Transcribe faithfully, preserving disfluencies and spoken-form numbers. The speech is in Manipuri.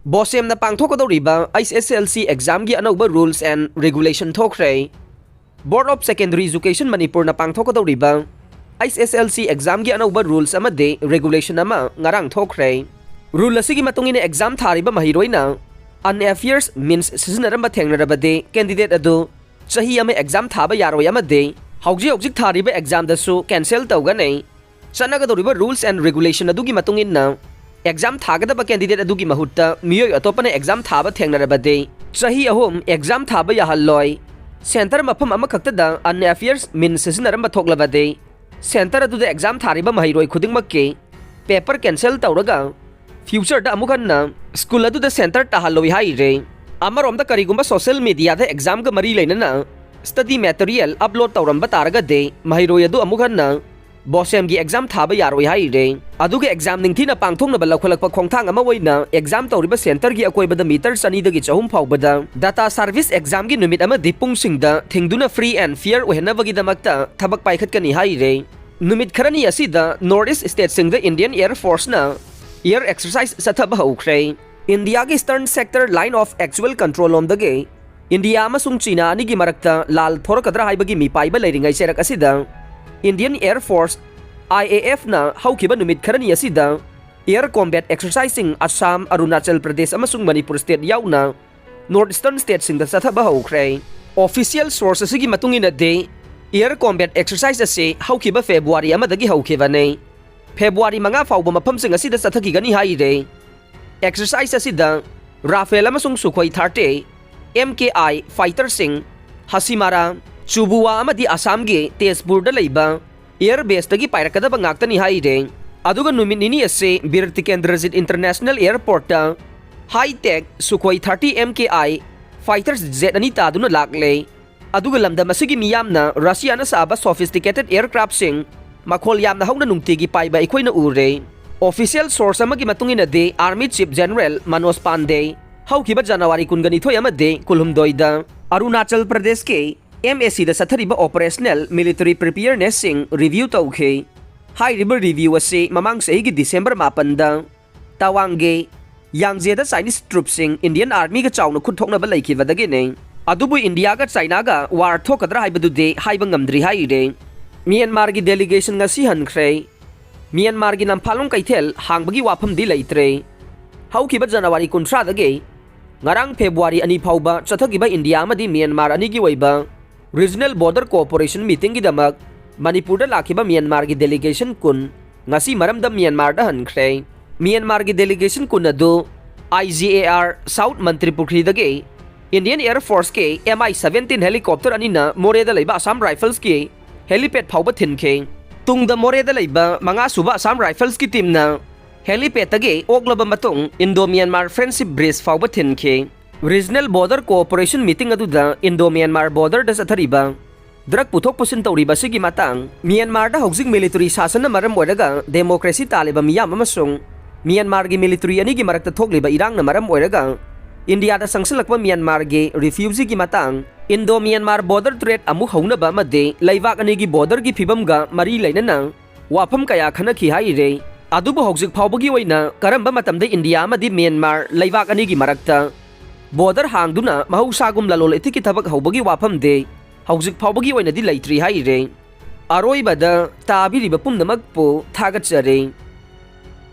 ꯕꯣꯁꯦꯝꯅ ꯄꯥꯡꯊꯣꯛꯀꯗꯧꯔꯤꯕ H S S L C examꯒꯤ ꯑꯅꯧꯕ rules and regulation ꯊꯣꯛꯈ꯭ꯔꯦ꯫ Board of Secondary Education ꯃꯅꯤꯄꯨꯔꯅ ꯄꯥꯡꯊꯣꯛꯀꯗꯧꯔꯤꯕ H S S L C examꯒꯤ ꯑꯅꯧꯕ rules ꯑꯃꯗꯤ regulation ꯑꯃ ꯉꯔꯥꯡ ꯊꯣꯛꯈ꯭ꯔꯦ꯫ Rule ꯑꯁꯤꯒꯤ ꯃꯇꯨꯡ ꯏꯟꯅ exam ꯊꯥꯔꯤꯕ ꯃꯍꯩꯔꯣꯏꯅ unfair means ꯁꯤꯖꯤꯟꯅꯔꯝꯕ ꯊꯦꯡꯅꯔꯕꯗꯤ candidate ꯑꯗꯨ ꯆꯍꯤ ꯑꯃ exam ꯊꯥꯕ ꯌꯥꯔꯣꯏ ꯑꯃꯗꯤ ꯍꯧꯖꯤꯛ ꯍꯧꯖꯤꯛ ꯊꯥꯔꯤꯕ examꯗꯁꯨ cancel ꯇꯧꯒꯅꯤ꯫ ꯆꯠꯅꯒꯗꯧꯔꯤꯕ rules and regulation ꯑꯗꯨꯒꯤ ꯃꯇꯨꯡ ꯏꯟꯅ exam ꯊꯥꯒꯗꯕ candidate ꯑꯗꯨꯒꯤ ꯃꯍꯨꯠꯇ ꯃꯤꯑꯣꯏ ꯑꯇꯣꯞꯄꯅ exam ꯊꯥꯕ ꯊꯦꯡꯅꯔꯕꯗꯤ ꯆꯍꯤ ꯑꯍꯨꯝ exam ꯊꯥꯕ ꯌꯥꯍꯜꯂꯣꯏ꯫ Center ꯃꯐꯝ ꯑꯃꯈꯛꯇꯗ unfair means ꯁꯤꯖꯤꯟꯅꯔꯝꯕ ꯊꯣꯛꯂꯕꯗꯤ center ꯑꯗꯨꯗ exam ꯊꯥꯔꯤꯕ ꯃꯍꯩꯔꯣꯏ ꯈꯨꯗꯤꯡꯃꯛꯀꯤ paper cancel ꯇꯧꯔꯒ futureꯗ ꯑꯃꯨꯛ ꯍꯟꯅ school ꯑꯗꯨꯗ center ꯇꯥꯍꯜꯂꯣꯏ ꯍꯥꯏꯔꯦ꯫ ꯑꯃꯔꯣꯝꯗ ꯀꯔꯤꯒꯨꯝꯕ social mediaꯗ examꯒ ꯃꯔꯤ ꯂꯩꯅꯅ study material upload ꯇꯧꯔꯝꯕ ꯇꯥꯔꯒꯗꯤ ꯃꯍꯩꯔꯣꯏ ꯑꯗꯨ ꯑꯃꯨꯛ ꯍꯟꯅ ꯕꯣꯁꯦꯝꯒꯤ exam ꯊꯥꯕ ꯌꯥꯔꯣꯏ ꯍꯥꯏꯔꯦ꯫ ꯑꯗꯨꯒ exam ꯅꯤꯡꯊꯤꯅ ꯄꯥꯡꯊꯣꯛꯅꯕ ꯂꯧꯈꯠꯂꯛꯄ ꯈꯣꯡꯊꯥꯡ ꯑꯃ ꯑꯣꯏꯅ exam ꯇꯧꯔꯤꯕ centerꯒꯤ ꯑꯀꯣꯏꯕꯗ meter ꯆꯅꯤꯗꯒꯤ ꯆꯍꯨꯝ ꯐꯥꯎꯕꯗ data service examꯒꯤ ꯅꯨꯃꯤꯠ ꯑꯃꯗꯤ ꯄꯨꯡꯁꯤꯡꯗ ꯊꯤꯡꯗꯨꯅ free and fair ꯑꯣꯏꯍꯟꯅꯕꯒꯤꯗꯃꯛꯇ ꯊꯕꯛ ꯄꯥꯏꯈꯠꯀꯅꯤ ꯍꯥꯏꯔꯦ꯫ ꯅꯨꯃꯤꯠ ꯈꯔꯅꯤ ꯑꯁꯤꯗ North East stateꯁꯤꯡꯗ Indian Air Forceꯅ air exercise ꯆꯠꯊꯕ ꯍꯧꯈ꯭ꯔꯦ꯫ ꯏꯟꯗꯤꯌꯥꯒꯤ Eastern Sector Line of Actual Control ꯂꯣꯝꯗꯒꯤ ꯏꯟꯗꯤꯌꯥ ꯑꯃꯁꯨꯡ ꯆꯤꯅꯥ ꯑꯅꯤꯒꯤ ꯃꯔꯛꯇ ꯂꯥꯜ ꯊꯣꯔꯛꯀꯗ꯭ꯔꯥ ꯍꯥꯏꯕꯒꯤ ꯃꯤꯄꯥꯏꯕ ꯂꯩꯔꯤꯉꯩ ꯆꯩꯔꯛ ꯑꯁꯤꯗ Indian Air Force, I A Fꯅ ꯍꯧꯈꯤꯕ ꯅꯨꯃꯤꯠ ꯈꯔꯅꯤ ꯑꯁꯤꯗ air combat exerciseꯁꯤꯡ ꯑꯁꯥꯝ, ꯑꯔꯨꯅꯥꯆꯜ ꯄ꯭ꯔꯗꯦꯁ ꯑꯃꯁꯨꯡ ꯃꯅꯤꯄꯨꯔ state ꯌꯥꯎꯅ North Eastern stateꯁꯤꯡꯗ ꯆꯠꯊꯕ ꯍꯧꯈ꯭ꯔꯦ꯫ Official source ꯑꯁꯤꯒꯤ ꯃꯇꯨꯡ ꯏꯟꯅꯗꯤ, air combat exercise ꯑꯁꯤ ꯍꯧꯈꯤꯕ February ꯑꯃꯗꯒꯤ ꯍꯧꯈꯤꯕꯅꯤ꯫ February ꯃꯉꯥ ꯐꯥꯎꯕ ꯃꯐꯝꯁꯤꯡ ꯑꯁꯤꯗ ꯆꯠꯊꯈꯤꯒꯅꯤ ꯍꯥꯏꯔꯦ꯫ Exercise ꯑꯁꯤꯗ Rafale ꯑꯃꯁꯨꯡ Sukhoi thirty M K I fighterꯁꯤꯡ ꯍꯁꯤꯃꯥꯔꯥ, ꯆꯨꯕꯨꯋꯥ ꯑꯃꯗꯤ ꯑꯁꯥꯝꯒꯤ ꯇꯦꯖꯄꯨꯔꯗ ꯂꯩꯕ air baseꯇꯒꯤ ꯄꯥꯏꯔꯛꯀꯗꯕ ꯉꯥꯛꯇꯅꯤ ꯍꯥꯏꯔꯦ꯫ ꯑꯗꯨꯒ ꯅꯨꯃꯤꯠ ꯅꯤꯅꯤ ꯑꯁꯤ Bir Tikendrajit International Airportꯇ high-tech Sukhoi thirty M K I fighter jet ꯑꯅꯤ ꯇꯥꯗꯨꯅ ꯂꯥꯛꯂꯦ꯫ ꯑꯗꯨꯒ ꯂꯝꯗꯝ ꯑꯁꯤꯒꯤ ꯃꯤꯌꯥꯝꯅ ꯔꯁꯤꯌꯥꯅ ꯁꯥꯕ sophisticated aircraftꯁꯤꯡ ꯃꯈꯣꯜ ꯌꯥꯝꯅ ꯍꯧꯅ ꯅꯨꯡꯇꯤꯒꯤ ꯄꯥꯏꯕ ꯑꯩꯈꯣꯏꯅ ꯎꯔꯦ꯫ Official source ꯑꯃꯒꯤ ꯃꯇꯨꯡ ꯏꯟꯅꯗꯤ, Army Chief General ꯃꯅꯣꯖ ꯄꯥꯟꯗꯦ ꯍꯧꯈꯤꯕ January ꯀꯨꯟꯒ ꯅꯤꯊꯣꯏ ꯑꯃꯗꯤ ꯀꯨꯟꯍꯨꯝꯗꯣꯏꯗ ꯑꯔꯨꯅꯥꯆꯜ ꯄ꯭ꯔꯗꯦꯁꯀꯤ M A Cꯗ ꯆꯠꯊꯔꯤꯕ operational military preparednessꯁꯤꯡ review ꯇꯧꯈꯤ꯫ ꯍꯥꯏꯔꯤꯕ review ꯑꯁꯤ ꯃꯃꯥꯡ ꯆꯍꯤꯒꯤ December ꯃꯥꯄꯟꯗ ꯇꯋꯥꯡꯒꯤ ꯌꯥꯡꯖꯦꯗ ꯆꯥꯏꯅꯤꯁ ꯇ꯭ꯔꯨꯞꯁꯤꯡ ꯏꯟꯗꯤꯌꯟ ꯑꯥꯔꯃꯤꯒ ꯆꯥꯎꯅ ꯈꯨꯠ ꯊꯣꯛꯅꯕ ꯂꯩꯈꯤꯕꯗꯒꯤꯅꯤ꯫ ꯑꯗꯨꯕꯨ ꯏꯟꯗꯤꯌꯥꯒ ꯆꯥꯏꯅꯥꯒ ꯋꯥꯔ ꯊꯣꯛꯀꯗ꯭ꯔꯥ ꯍꯥꯏꯕꯗꯨꯗꯤ ꯍꯥꯏꯕ ꯉꯝꯗ꯭ꯔꯤ ꯍꯥꯏꯔꯤ꯫ ꯃ꯭ꯌꯥꯟꯃꯥꯔꯒꯤ ꯗꯦꯂꯤꯒꯦꯁꯟ ꯉꯁꯤ ꯍꯟꯈ꯭ꯔꯦ꯫ ꯃ꯭ꯌꯥꯟꯃꯥꯔꯒꯤ ꯅꯝꯐꯥꯂꯣꯡ ꯀꯩꯊꯦꯜ ꯍꯥꯡꯕꯒꯤ ꯋꯥꯐꯝꯗꯤ ꯂꯩꯇ꯭ꯔꯦ꯫ ꯍꯧꯈꯤꯕ ꯖꯅꯋꯥꯔꯤ ꯀꯨꯟꯊ꯭ꯔꯥꯗꯒꯤ ꯉꯔꯥꯡ ꯐꯦꯕ꯭ꯔꯨꯋꯥꯔꯤ ꯑꯅꯤ ꯐꯥꯎꯕ ꯆꯠꯊꯈꯤꯕ ꯏꯟꯗꯤꯌꯥ ꯑꯃꯗꯤ ꯃ꯭ꯌꯥꯟꯃꯥꯔ ꯑꯅꯤꯒꯤ ꯑꯣꯏꯕ ꯔꯤꯖꯅꯦꯜ ꯕꯣꯔꯗꯔ ꯀꯣꯑꯣꯄꯔꯦꯁꯟ ꯃꯤꯇꯤꯡꯒꯤꯗꯃꯛ ꯃꯅꯤꯄꯨꯔꯗ ꯂꯥꯛꯈꯤꯕ ꯃ꯭ꯌꯥꯟꯃꯥꯔꯒꯤ ꯗꯦꯂꯤꯒꯦꯁꯟ ꯀꯨꯟ ꯉꯁꯤ ꯃꯔꯝꯗꯝ ꯃ꯭ꯌꯥꯟꯃꯥꯔꯗ ꯍꯟꯈ꯭ꯔꯦ꯫ ꯃ꯭ꯌꯥꯟꯃꯥꯔꯒꯤ ꯗꯦꯂꯤꯒꯦꯁꯟ ꯀꯨꯟ ꯑꯗꯨ I G A R south ꯃꯟꯇ꯭ꯔꯤꯄꯨꯈ꯭ꯔꯤꯗꯒꯤ ꯏꯟꯗꯤꯌꯟ ꯑꯦꯌꯔ ꯐꯣꯔꯁꯀꯤ ꯑꯦꯝ ꯑꯥꯏ ꯁꯚꯦꯟꯇꯤꯟ ꯍꯦꯂꯤꯀꯣꯞꯇꯔ ꯑꯅꯤꯅ ꯃꯣꯔꯦꯗ ꯂꯩꯕ ꯑꯁꯥꯝ ꯔꯥꯏꯐꯜꯁꯀꯤ ꯍꯦꯂꯤꯄꯦꯗ ꯐꯥꯎꯕ ꯊꯤꯟꯈꯤ꯫ ꯇꯨꯡꯗ ꯃꯣꯔꯦꯗ ꯂꯩꯕ ꯃꯉꯥ ꯁꯨꯕ ꯑꯁꯥꯝ ꯔꯥꯏꯐꯜꯁꯀꯤ ꯇꯤꯝꯅ ꯍꯦꯂꯤꯄꯦꯗꯇꯒꯤ ꯑꯣꯛꯂꯕ ꯃꯇꯨꯡ ꯏꯟꯗꯣ ꯃ꯭ꯌꯥꯟꯃꯥꯔ ꯐ꯭ꯔꯦꯟꯗꯁꯤꯞ ꯕ꯭ꯔꯤꯖ ꯐꯥꯎꯕ ꯊꯤꯟꯈꯤ꯫ ꯔꯤꯖꯅꯦꯜ ꯕꯣꯔꯗꯔ ꯀꯣꯑꯣꯄꯔꯦꯁꯟ ꯃꯤꯇꯤꯡ ꯑꯗꯨꯗ ꯏꯟꯗꯣ ꯃ꯭ꯌꯥꯟꯃꯥꯔ ꯕꯣꯔꯗꯔꯗ ꯆꯠꯊꯔꯤꯕ ꯗ꯭ꯔꯒ ꯄꯨꯊꯣꯛ ꯄꯨꯁꯤꯟ ꯇꯧꯔꯤꯕ ꯑꯁꯤꯒꯤ ꯃꯇꯥꯡ, ꯃ꯭ꯌꯥꯟꯃꯥꯔꯗ ꯍꯧꯖꯤꯛ ꯃꯤꯂꯤꯇꯔꯤ ꯁꯥꯁꯟꯅ ꯃꯔꯝ ꯑꯣꯏꯔꯒ ꯗꯦꯃꯣꯀ꯭ꯔꯦꯁꯤ ꯇꯥꯜꯂꯤꯕ ꯃꯤꯌꯥꯝ ꯑꯃꯁꯨꯡ ꯃ꯭ꯌꯥꯟꯃꯥꯔꯒꯤ ꯃꯤꯂꯤꯇꯔꯤ ꯑꯅꯤꯒꯤ ꯃꯔꯛꯇ ꯊꯣꯛꯂꯤꯕ ꯏꯔꯥꯡꯅ ꯃꯔꯝ ꯑꯣꯏꯔꯒ ꯏꯟꯗꯤꯌꯥꯗ ꯆꯪꯁꯤꯜꯂꯛꯄ ꯃ꯭ꯌꯥꯟꯃꯥꯔꯒꯤ ꯔꯤꯐ꯭ꯌꯨꯖꯤꯒꯤ ꯃꯇꯥꯡ, ꯏꯟꯗꯣ ꯃ꯭ꯌꯥꯟꯃꯥꯔ ꯕꯣꯔꯗꯔ ꯇ꯭ꯔꯦꯗ ꯑꯃꯨꯛ ꯍꯧꯅꯕ ꯑꯃꯗꯤ ꯂꯩꯕꯥꯛ ꯑꯅꯤꯒꯤ ꯕꯣꯔꯗꯔꯒꯤ ꯐꯤꯕꯝꯒ ꯃꯔꯤ ꯂꯩꯅꯅ ꯋꯥꯐꯝ ꯀꯌꯥ ꯈꯟꯅꯈꯤ ꯍꯥꯏꯔꯤ꯫ ꯑꯗꯨꯕꯨ ꯍꯧꯖꯤꯛ ꯐꯥꯎꯕꯒꯤ ꯑꯣꯏꯅ ꯀꯔꯝꯕ ꯃꯇꯝꯗ ꯏꯟꯗꯤꯌꯥ ꯑꯃꯗꯤ ꯃ꯭ꯌꯥꯟꯃꯥꯔ ꯂꯩꯕꯥꯛ ꯑꯅꯤꯒꯤ ꯃꯔꯛꯇ ꯕꯣꯔꯗꯔ ꯍꯥꯡꯗꯨꯅ ꯃꯍꯧꯁꯥꯒꯨꯝ ꯂꯂꯣꯟ ꯏꯇꯤꯛꯀꯤ ꯊꯕꯛ ꯍꯧꯕꯒꯤ ꯋꯥꯐꯝꯗꯤ ꯍꯧꯖꯤꯛ ꯐꯥꯎꯕꯒꯤ ꯑꯣꯏꯅꯗꯤ ꯂꯩꯇ꯭ꯔꯤ ꯍꯥꯏꯔꯤ꯫ ꯑꯔꯣꯏꯕꯗ ꯇꯥꯕꯤꯔꯤꯕ ꯄꯨꯝꯅꯃꯛꯄꯨ ꯊꯥꯒꯠꯆꯔꯤ꯫